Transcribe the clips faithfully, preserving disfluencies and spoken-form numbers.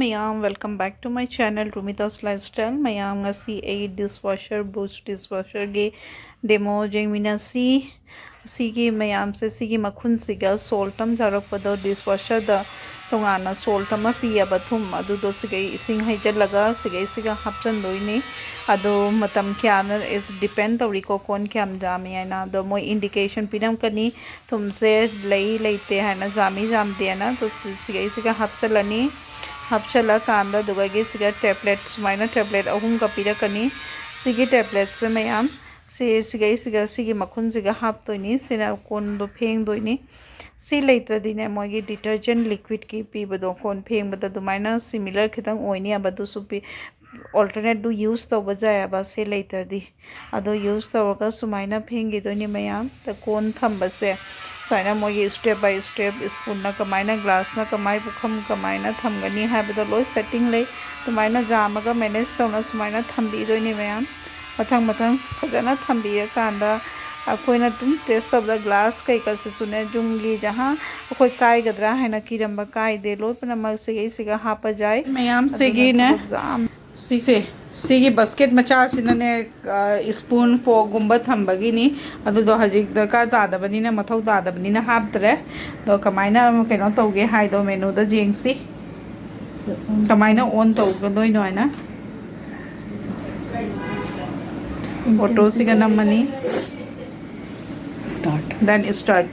ꯃꯌꯥꯝ, welcome back to my channel Rumita's Lifestyle. ꯃꯌꯥꯝ, ꯉꯁꯤ ꯑꯩ dishwasher, Bosch dishwasherꯒꯤ demo ꯌꯦꯡꯃꯤꯟꯅꯁꯤ꯫ ꯁꯤꯒꯤ ꯃꯌꯥꯝꯁꯦ, ꯁꯤꯒꯤ ꯃꯈꯨꯟꯁꯤꯒ salt ꯑꯃ ꯌꯥꯎꯔꯛꯄꯗꯣ, dishwasherꯗ ꯇꯣꯉꯥꯟꯅ salt ꯑꯃ ꯄꯤꯌꯦꯕ, ꯊꯨꯝ, ꯑꯗꯨꯗꯣ ꯁꯤꯒꯩ ꯏꯁꯤꯡ ꯍꯩꯖꯤꯜꯂꯒ ꯁꯤꯒꯩꯁꯤꯒ ꯍꯥꯞꯆꯤꯟꯗꯣꯏꯅꯤ꯫ ꯑꯗꯣ ꯃꯇꯝ ꯀꯌꯥꯅ is depend ꯇꯧꯔꯤꯀꯣ, ꯀꯣꯟ ꯀꯌꯥꯝ ꯌꯥꯝꯃꯤ ꯍꯥꯏꯅ꯫ ꯑꯗꯣ ꯃꯣꯏ indication ꯄꯤꯔꯝꯒꯅꯤ, ꯊꯨꯝꯁꯦ ꯂꯩ ꯂꯩꯇꯦ ꯍꯥꯏꯅ, ꯌꯥꯝꯃꯤ ꯌꯥꯝꯗꯦꯅ꯫ ꯑꯗꯣ ꯁꯤ-, ꯁꯤꯒꯩꯁꯤꯒ ꯍꯥꯞꯆꯤꯜꯂꯅꯤ꯫ ꯍꯥꯞꯆꯤꯜꯂꯀꯥꯟꯗ ꯑꯗꯨꯗꯒꯤ ꯁꯤꯒ tablet, ꯁꯨꯃꯥꯏꯅ tablet ꯑꯍꯨꯝꯒ ꯄꯤꯔꯛꯀꯅꯤ꯫ ꯁꯤꯒꯤ tabletꯁꯦ ꯃꯌꯥꯝ, ꯁꯤ, ꯁꯤꯒꯩꯁꯤꯒ, ꯁꯤꯒꯤ ꯃꯈꯨꯟꯁꯤꯒ ꯍꯥꯞꯇꯣꯏꯅꯤ꯫ ꯁꯤꯅ ꯀꯣꯟꯗꯣ ꯐꯦꯡꯗꯣꯏꯅꯤ꯫ ꯁꯤ ꯂꯩꯇ꯭ꯔꯗꯤꯅꯦ, ꯃꯣꯏꯒꯤ detergent liquidꯀꯤ ꯄꯤꯕꯗꯣ, ꯀꯣꯟ ꯐꯦꯡꯕꯗ ꯑꯗꯨꯃꯥꯏꯅ similar ꯈꯤꯇꯪ ꯑꯣꯏꯅꯤ ꯍꯥꯏꯕ, ꯑꯗꯨꯁꯨ ꯄꯤ-, alternateꯗꯨ use ꯇꯧꯕ ꯌꯥꯏ ꯍꯥꯏꯕ, ꯁꯤ ꯂꯩꯇ꯭ꯔꯗꯤ꯫ ꯑꯗꯣ use ꯇꯧꯔꯒ ꯁꯨꯃꯥꯏꯅ ꯐꯦꯡꯈꯤꯗꯣꯏꯅꯤ ꯃꯌꯥꯝ꯫ ꯀꯣꯟ ꯊꯝꯕꯁꯦ ꯁꯨꯃꯥꯏꯅ ꯃꯣꯏꯒꯤ step by step, spoonꯅ ꯀꯃꯥꯏꯅ, glassꯅ ꯀꯃꯥꯏ, ꯄꯨꯈꯝ ꯀꯃꯥꯏꯅ ꯊꯝꯒꯅꯤ ꯍꯥꯏꯕꯗꯣ ꯂꯣꯏ setting ꯂꯩ꯫ ꯑꯗꯨꯃꯥꯏꯅ ꯌꯥꯝꯃꯒ manage ꯇꯧꯅ ꯁꯨꯃꯥꯏꯅ ꯊꯝꯕꯤꯗꯣꯏꯅꯤ ꯃꯌꯥꯝ꯫ ꯃꯊꯪ ꯃꯊꯪ ꯐꯖꯅ ꯊꯝꯕꯤꯔꯀꯥꯟꯗ ꯑꯩꯈꯣꯏꯅ ꯑꯗꯨꯝ test ꯇꯧꯕꯗ glass ꯀꯩꯀꯥꯁꯤꯁꯨꯅꯦ, ꯌꯨꯝꯒꯤ ꯖꯍꯥ ꯑꯩꯈꯣꯏ ꯀꯥꯏꯒꯗ꯭ꯔꯥ ꯍꯥꯏꯅ ꯀꯤꯔꯝꯕ ꯀꯥꯏꯗꯦ, ꯂꯣꯏ ꯄꯨꯝꯅꯃꯛ ꯁꯤꯒꯩꯁꯤꯒ ꯍꯥꯞꯄ ꯌꯥꯏ꯫ ꯃꯌꯥꯝ ꯑꯗꯨꯅ ꯁꯤꯒꯤꯅꯦ꯫ ꯊꯕꯛ ꯌꯥꯝ ꯁꯤꯁꯦ, ꯁꯤꯒꯤ basket ꯃꯆꯥꯁꯤꯅꯅꯦ, ꯑ, spoon, forkꯒꯨꯝꯕ ꯊꯝꯕꯒꯤꯅꯤ꯫ ꯑꯗꯨꯗꯣ ꯍꯧꯖꯤꯛ ꯗꯔꯀꯥꯔ ꯇꯥꯗꯕꯅꯤꯅ, ꯃꯊꯧ ꯇꯥꯗꯕꯅꯤꯅ ꯍꯥꯞꯇ꯭ꯔꯦ꯫ ꯑꯗꯣ ꯀꯃꯥꯏꯅ ꯀꯩꯅꯣ ꯇꯧꯒꯦ ꯍꯥꯏꯗꯣ menuꯗ ꯌꯦꯡꯁꯤ꯫ ꯀꯃꯥꯏꯅ on ꯇꯧꯒꯗꯣꯏꯅꯣ ꯍꯥꯏꯅ꯫ Autoꯁꯤꯒ ꯅꯝꯃꯅꯤ꯫ Start. Then start.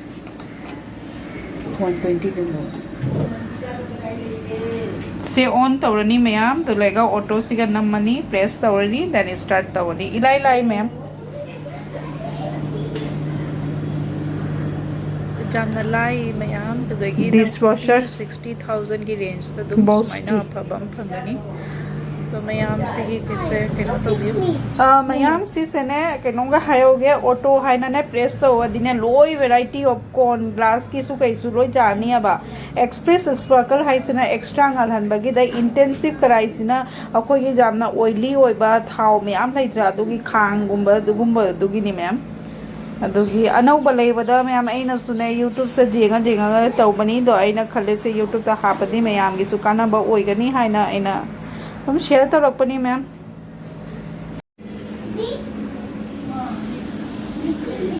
One twenty ꯗ ꯂꯧ꯫ ꯁꯤ on ꯇꯧꯔꯅꯤ ꯃꯌꯥꯝ, ꯑꯗꯨ ꯂꯩꯔꯒ autoꯁꯤꯒ ꯅꯝꯃꯅꯤ, press ꯇꯧꯔꯅꯤ, then start ꯇꯧꯔꯅꯤ꯫ ꯏꯂꯥꯏ ꯂꯥꯏ ꯃꯌꯥꯝ꯫ ꯌꯥꯝꯅ ꯂꯥꯏ ꯃꯌꯥꯝ꯫ ꯑꯗꯨꯗꯒꯤ ꯅꯪ dishwasher, fifty to sixty thousandꯒꯤ rangeꯇ ꯑꯗꯨꯝ Bosch ꯁꯨꯃꯥꯏꯅ ꯑꯐꯕ ꯑꯃ ꯐꯪꯒꯅꯤ꯫ ꯑꯗꯣ ꯃꯌꯥꯝ ꯁꯤꯒꯤ ꯀꯩꯁꯦ ꯀꯩꯅꯣ ꯇꯧꯕꯤꯌꯨ꯫ ꯑ, ꯃꯌꯥꯝ ꯁꯤꯁꯦꯅꯦ, ꯀꯩꯅꯣꯝꯒ ꯍꯥꯏꯍꯧꯒꯦ, auto ꯍꯥꯏꯅꯅꯦ press ꯇꯧꯔꯗꯤꯅꯦ, ꯂꯣꯏ variety of cone, glassꯀꯤꯁꯨ ꯀꯩꯁꯨ ꯂꯣꯏ ꯌꯥꯅꯤꯕ꯫ Express sparkle ꯍꯥꯏꯁꯤꯅ extra ꯉꯥꯜꯍꯟꯕꯒꯤꯗ, intensive ꯀꯔꯥꯏꯁꯤꯅ ꯑꯩꯈꯣꯏꯒꯤ ꯌꯥꯝꯅ oily ꯑꯣꯏꯕ ꯊꯥꯎ ꯃꯌꯥꯝ ꯂꯩꯇ꯭ꯔꯥ, ꯑꯗꯨꯒꯤ ꯈꯥꯡꯒꯨꯝꯕ ꯑꯗꯨꯒꯨꯝꯕ ꯑꯗꯨꯒꯤꯅꯤ ꯃꯌꯥꯝ꯫ ꯑꯗꯨꯒꯤ ꯑꯅꯧꯕ ꯂꯩꯕꯗ ꯃꯌꯥꯝ ꯑꯩꯅꯁꯨꯅꯦ YouTubeꯇ ꯌꯦꯡꯉ ꯌꯦꯡꯉꯒ ꯇꯧꯕꯅꯤ꯫ ꯑꯗꯣ ꯑꯩꯅ ꯈꯜꯂꯤꯁꯦ YouTubeꯇ ꯍꯥꯞꯄꯗꯤ ꯃꯌꯥꯝꯒꯤꯁꯨ ꯀꯥꯟꯅꯕ ꯑꯣꯏꯒꯅꯤ ꯍꯥꯏꯅ ꯑꯩꯅ ꯑꯗꯨꯝ share ꯇꯧꯔꯛꯄꯅꯤ ꯃꯌꯥꯝ꯫